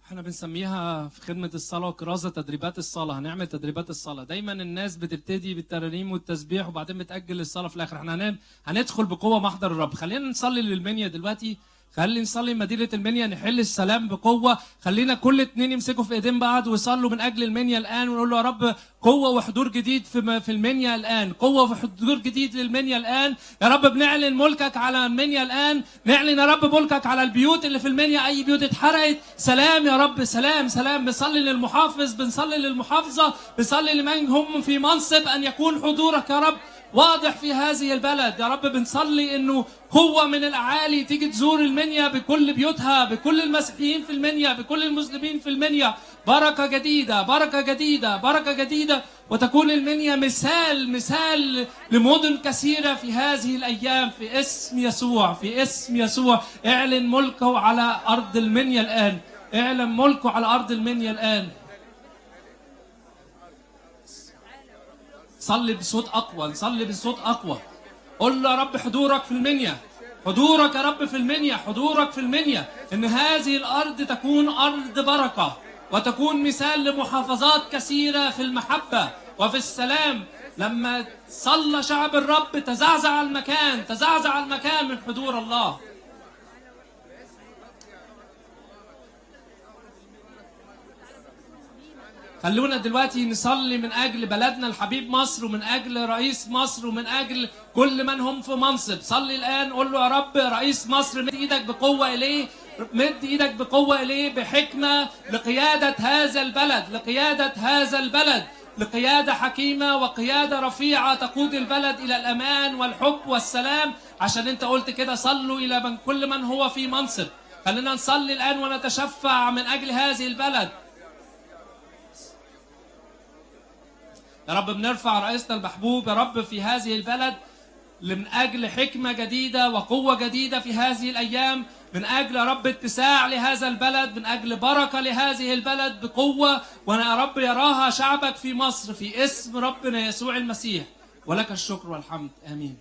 احنا بنسميها في خدمة الصلاة وكرازة تدريبات الصلاة. هنعمل تدريبات الصلاة. دايما الناس بتبتدي بالترانيم والتسبيح وبعدين بتأجل الصلاة في الآخر. احنا هندخل بقوة محضر الرب. خلينا نصلي للمنيا دلوقتي، خلينا نصلي مدينة المنيا، نحل السلام بقوة. خلينا كل اتنين يمسكوا في ايدين بعض ويصلوا من أجل المنيا الآن، ونقول له يا رب قوة وحضور جديد في المنيا الآن، قوة وحضور جديد للمنيا الآن. يا رب بنعلن ملكك على المنيا الآن، نعلن يا رب ملكك على البيوت اللي في المنيا، أي بيوت اتحرقت. سلام يا رب، سلام سلام. بنصلي للمحافظ، بنصلي للمحافظة، بنصلي لمن هم في منصب أن يكون حضورك يا رب واضح في هذه البلد. يا رب بنصلي انه قوة من الاعالي تيجي تزور المنيا بكل بيوتها، بكل المسيحيين في المنيا، بكل المسلمين في المنيا. بركة جديدة، بركة جديدة، بركة جديدة، وتكون المنيا مثال، مثال لمدن كثيرة في هذه الايام، في اسم يسوع، في اسم يسوع. اعلن ملكه على ارض المنيا الان، اعلن ملكه على ارض المنيا الان. صلي بصوت أقوى، صلي بصوت أقوى. قل له يا رب حضورك في المنيا، حضورك يا رب في المنيا، حضورك في المنيا، إن هذه الأرض تكون أرض بركة وتكون مثال لمحافظات كثيرة في المحبة وفي السلام. لما صلى شعب الرب تزعزع المكان، تزعزع المكان من حضور الله. خلونا دلوقتي نصلي من أجل بلدنا الحبيب مصر، ومن أجل رئيس مصر، ومن أجل كل من هم في منصب. صلي الآن، قول له يا رب رئيس مصر مد إيدك بقوة إليه، مد إيدك بقوة إليه بحكمة لقيادة هذا البلد، لقيادة هذا البلد، لقيادة حكيمة وقيادة رفيعة تقود البلد إلى الأمان والحب والسلام. عشان أنت قلت كده صلوا إلى من كل من هو في منصب. خلينا نصلي الآن ونتشفع من أجل هذه البلد. يا رب بنرفع رئيسنا المحبوب يا رب في هذه البلد من أجل حكمة جديدة وقوة جديدة في هذه الأيام، من أجل يا رب اتساع لهذا البلد، من أجل بركة لهذه البلد بقوة، وأنا يا رب يراها شعبك في مصر، في اسم ربنا يسوع المسيح. ولك الشكر والحمد، آمين.